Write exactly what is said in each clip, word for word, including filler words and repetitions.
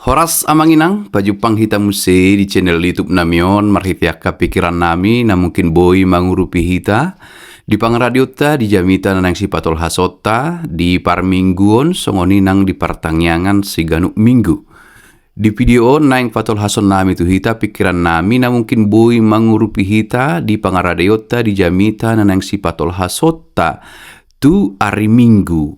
Horas amang inang, pajumpang hita muse di channel YouTube nami on, marhite angka pikiran nami na mungkin boi mangurupi hita di pangaradeonta di jamita na naeng sipatolhasonta di parmingguon, songon i nang di partangiangan siganup minggu. Di video on naeng patolhason nami tu hita pikiran nami na mungkin boi mangurupi hita di pangaradeonta di jamita na naeng sipatolhasonta tu ari Minggu.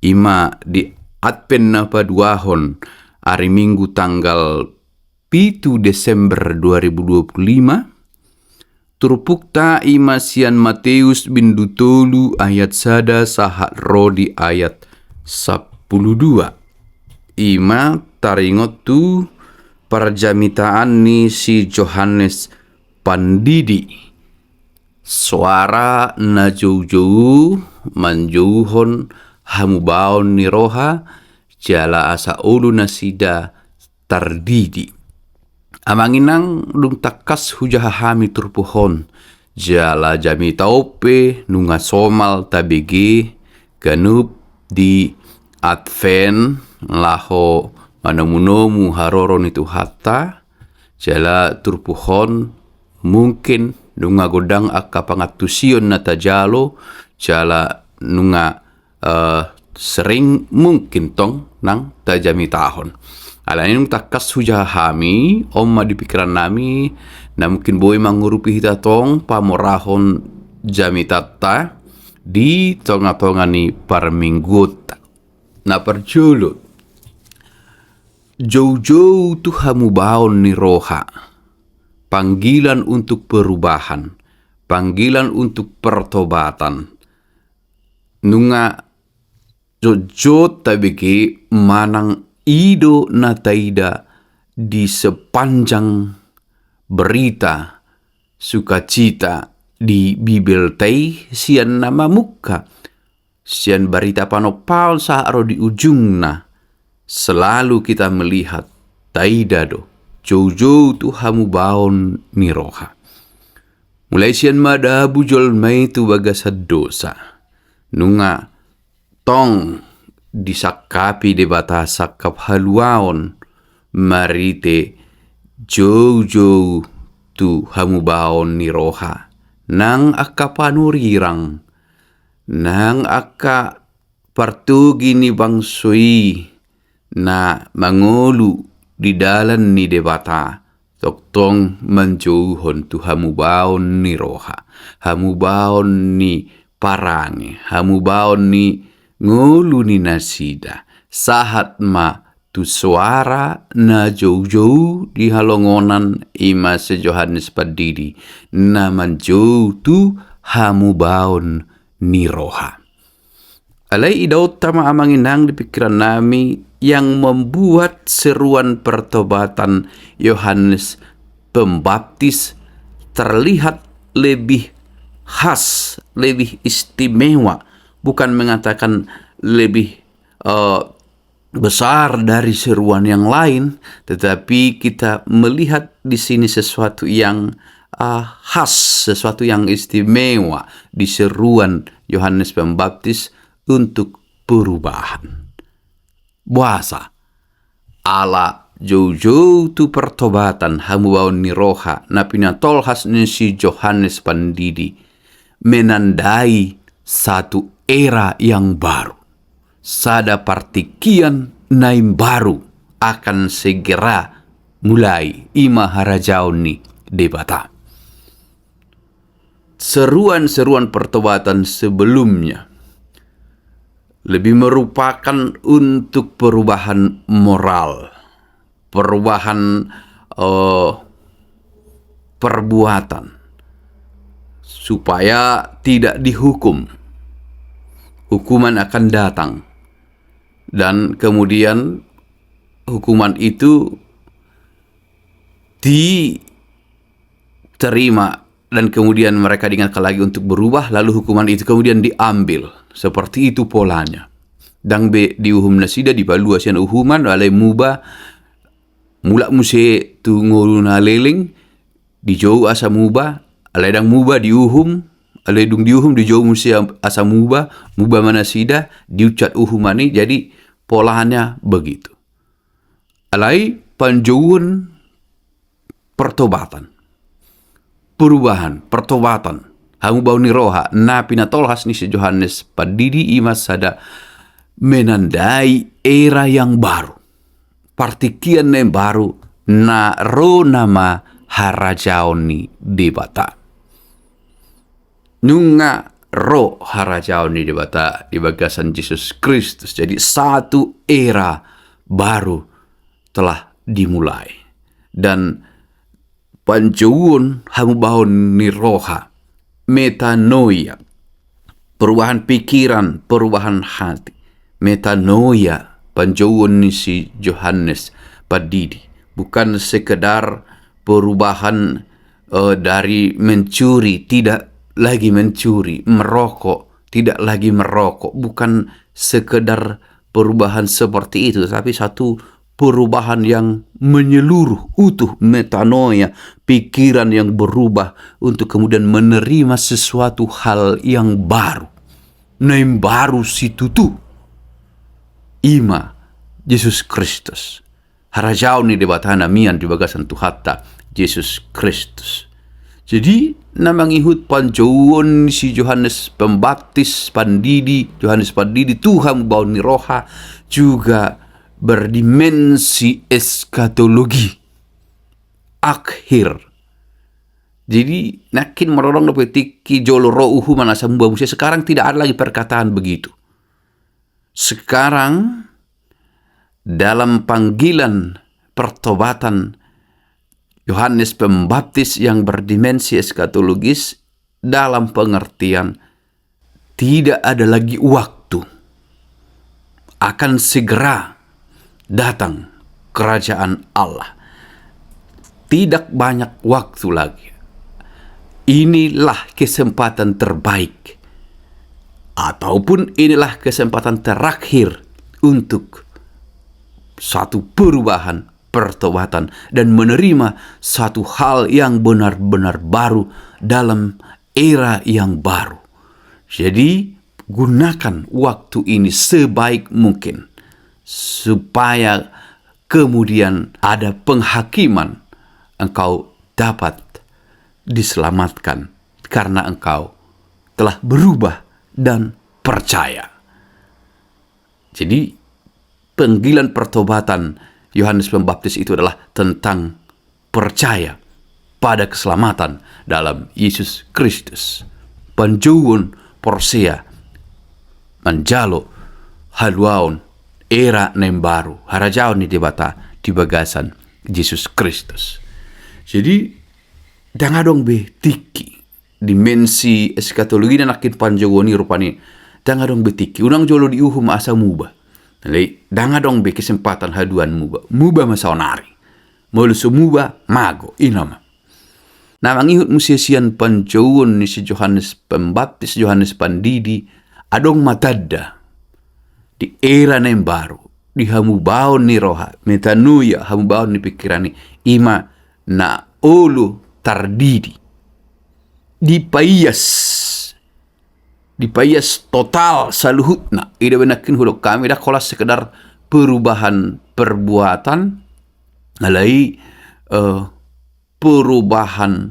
Ima di Advent na paduahon, ari Minggu tanggal pitu Desember dua ribu dua puluh lima. Turpukta ima sian Mateus bindu tolu ayat sada sahat ro di ayat sampulu dua. Ima taringot tu parjamitaan ni si Johannes Pandidi. Soara na joujou manjouhon hamubaon ni roha, jala asa olo nasida tardidi. Amang inang, dung tangkas hujaha hami turpuk on, jala jamita on pe nunga somal tabege ganup di Advent laho manomunomu haroro ni Tuhanta, jala turpuk on mungkin nunga godang angka pangantusion na tajalo, jala nunga eh, sering mungkin tong nang tajamitahon. Alani dung tangkas hujaha hami, on ma di pikiran nami, na mungkin boi mangurupi hita tong pamorahon jamitanta di tongatonga ni parmingguonta. Na parjolo, joujou tu hamubaon ni roha, panggilan untuk perubahan, panggilan untuk pertobatan. Nunga jotjot tabege manang i do na taida di sepanjang berita sukacita di Bibelta i sian na mamungka, sian barita panompaon sahat ro di ujungna, selalu kita melihat, taida do, joujou tu hamubaon ni roha. Mulai sian madabu jolma i tu bagasan dosa. Nunga tong disangkapi Debata sangkap haluaon marhite joujou tu hamubaon ni roha. Nang angka panurirang, nang angka partogi ni bangso i na mangolu di dalan ni Debata, tongtong manjouhon tu hamubaon ni roha, hamubaon ni parange, hamubaon ni ngolu ni nasida, sahat ma tu soara na joujou di halongonan, ima si Johannes Pandidi, na manjou tu hamubaon ni roha. Alai idaonta ma amang inang di pikiran nami, yang membuat seruan pertobatan Yohanes Pembaptis terlihat lebih khas, lebih istimewa, bukan mengatakan lebih eh, besar dari seruan yang lain, tetapi kita melihat di sini sesuatu yang eh, khas, sesuatu yang istimewa di seruan Yohanes Pembaptis untuk perubahan. Boasa? Ala joujou tu pertobatan hamubaon ni roha na pinatolhas ni si Johannes Pandidi menandai satu era yang baru. Sada partingkian na imbaru akan segera mulai, ima harajaon ni Debata. Seruan-seruan pertobatan sebelumnya lebih merupakan untuk perubahan moral, perubahan eh, perbuatan, supaya tidak dihukum. Hukuman akan datang, dan kemudian hukuman itu diterima, dan kemudian mereka diingatkan lagi untuk berubah, lalu hukuman itu kemudian diambil. Seperti itu polanya. Ndang be diuhum nasida, dipalua sian uhuman, alai muba, mulak muse tu ngolu na leleng, dijou asa muba, alai ndang muba diuhum, alai dung diuhum dijou muse asa muba, muba ma nasida, diunsat uhuman i, jadi polanya begitu. Alai panjouon pertobatan, perubahan, pertobatan, hamubaon ni roha na pinatolhas ni si Johannes Pandidi i ma sada menandai era yang baru, partingkian na imbaru, na ro nama harajaon ni Debata. Nunga ro harajaon ni Debata di bagasan Jesus Kristus. Jadi satu era baru telah dimulai. Dan panjouon hamubaon ni roha, metanoia, perubahan pikiran, perubahan hati. Metanoia, panjouon ni si Johannes Pandidi. Bukan sekedar perubahan, eh, dari mencuri, tidak lagi mencuri, merokok, tidak lagi merokok. Bukan sekedar perubahan seperti itu, tetapi satu perubahan yang menyeluruh, utuh, metanoia, pikiran yang berubah untuk kemudian menerima sesuatu hal yang baru. Na imbaru situtu, i ma Jesus Kristus. Harajaon ni Debata na mian di bagasan Tuhanta Jesus Kristus. Jadi, na mangihut panjouon si Johannes Pembaptis Pandidi, Johannes Pandidi tu hamubaon ni roha, juga berdimensi eskatologi, akhir. Jadi, nangkin mardodang dope tingki jolo ro uhuman asa muba muse, sekarang tidak ada lagi perkataan begitu. Sekarang, dalam panggilan pertobatan Yohanes Pembaptis yang berdimensi eskatologis, dalam pengertian tidak ada lagi waktu, akan segera datang kerajaan Allah. Tidak banyak waktu lagi. Inilah kesempatan terbaik, ataupun inilah kesempatan terakhir untuk satu perubahan, pertobatan, dan menerima satu hal yang benar-benar baru dalam era yang baru. Jadi, gunakan waktu ini sebaik mungkin supaya kemudian ada penghakiman, engkau dapat diselamatkan karena engkau telah berubah dan percaya. Jadi, panggilan pertobatan Yohanes Pembaptis itu adalah tentang percaya pada keselamatan dalam Yesus Kristus. Panjouon porsea manjalo haluaon era na imbaru, harajaon ni Debata di bagasan Jesus Kristus. Jadi, ndang adong be tingki, dimensi eskatologi na nangkin panjouon i rupani, ndang adong be tingki, unang jolo diuhum asa muba. Jadi, ndang adong be kesempatan haduan muba. Muba ma saonari. Molo so muba, mago, i nama. Na mangihut muse sian panjouon ni si Johannes Pembaptis, Johannes Pandidi, adong ma tanda di era na imbaru, di hamubaon ni roha, metanoia, hamubaon ni pikiran i, i ma na olo tardidi, dipaias, dipaias total saluhutna. I do be nangkin hudok hami, ndang holan sekedar perubahan perbuatan, alai, eh, perubahan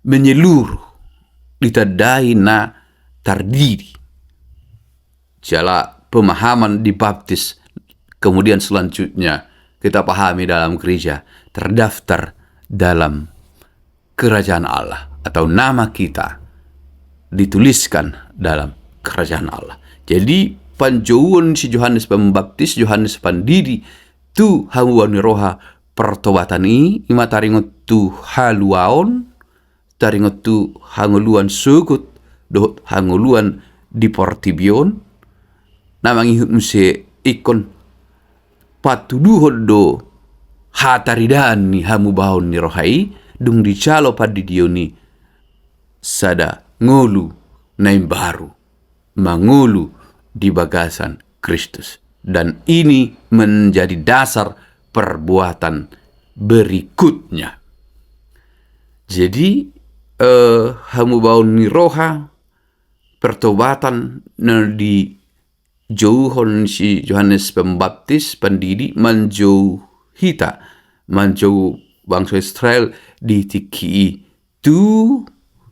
menyeluruh, ditandai na tardidi. Jala pemahaman dibaptis, kemudian selanjutnya kita pahami dalam gereja, terdaftar dalam kerajaan Allah, atau nama kita dituliskan dalam kerajaan Allah. Jadi, panjouon si Johannes Pembaptis, Johannes Pandidi, tu hamubaon ni roha pertobatan i, i ma taringot tu haluaon, taringot tu hangoluan sogot dohot hangoluan di portibi on, na mangihut muse ingkon patuduhon do hataridaan ni hamubaon ni roha i, dung dijalo pandidion i sada ngolu na imbaru, mangolu di bagasan Kristus. Dan ini menjadi dasar perbuatan berikutnya. Jadi, eh, hamubaon ni roha, pertobatan na dijouhon si Johannes Pembaptis Pandidi manjou hita manjou bangso Israel di tingki i tu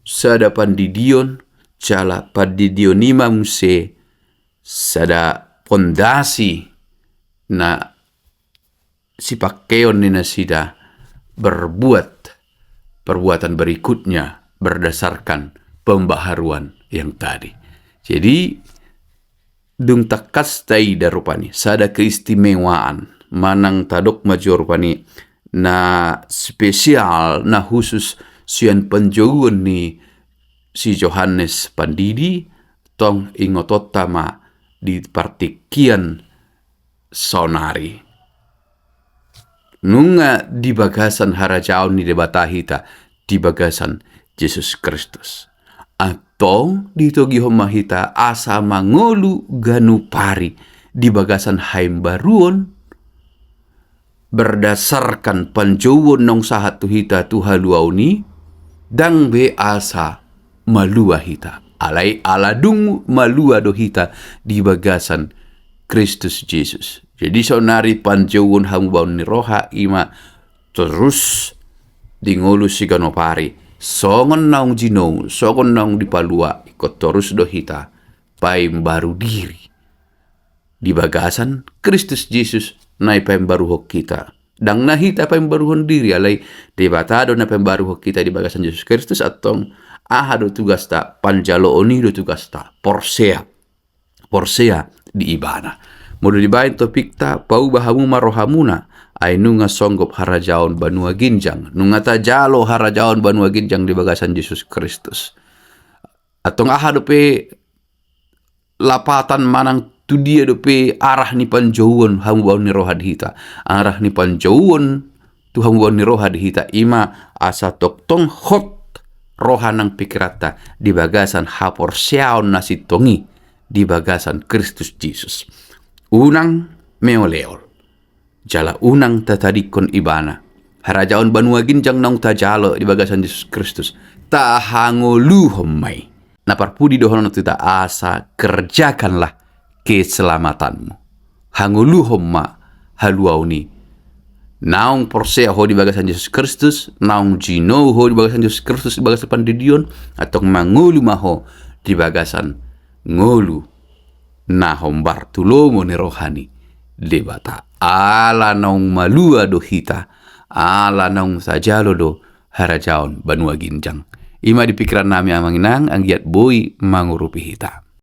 sada pandidion, jala pandidion i ma muse sada pondasi na sipangkeon ni nasida berbuat perbuatan berikutnya berdasarkan pembaharuan yang tadi. Jadi, dung tangkas taida rupani sada keistimewaan manang tadok ma jo rupani na spesial, na khusus sian panjouon ni si Johannes Pandidi, tong ingotonta ma di partingkian saonari. Nunga di bagasan harajaon ni Debata hita di bagasan Jesus Kristus. Antong ditogihon ma hita asa mangolu ganup ari di bagasan haimbaruon, berdasarkan panjouon naung sahat tu hita tu haluaon i, ndang be asa malua hita. Alai ala dung malua do hita di bagasan Kristus Jesus. Jadi saonari panjouon hamubaon ni roha i ma torus di ngolu siganup ari. Songon naung jinou, songon naung dipalua, ingkon torus do hita paimbaru diri di bagasan Kristus Jesus na ipaimbaruhon hita. Ndang na hita paimbaruhon diri, alai Debata do na paimbaruhon hita di bagasan Jesus Kristus. Antong aha do tugasta? Panjaloon i do tugasta. Porsea. Porsea di Ibana. Molo dibaen topikta, pauba hamu ma rohamuna, ai nunga songgop harajaon banua ginjang. Nunga tajalo harajaon banua ginjang di bagasan Jesus Kristus. Antong aha dope lapatan manang tu dia dope arah ni panjouon hamubaon ni roha di hita? Arah ni panjouon tu hamubaon ni roha di hita i ma asa tongtong hot roha nang pikiranta di bagasan haporseaon na sintong i di bagasan Kristus Jesus. Unang meoleol. Jala unang tatadingkon Ibana. Harajaon banua ginjang naung tajalo di bagasan Jesus Kristus, tahangoluhon ma i. Na parpudi dohonon tu hita asa kerjakanlah keselamatanmu. Hangoluhon ma haluaon i. Naung porsea ho di bagasan Jesus Kristus, naung jinou ho di bagasan Jesus Kristus di bagasan pandidion, antong mangolu ma ho di bagasan ngolu na hombar tu lomo ni roha ni Debata. Ala naung malua do hita, ala naung tajalo do harajaon banua ginjang. I ma di pikiran nami, amang inang, anggiat boi mangurupi hita.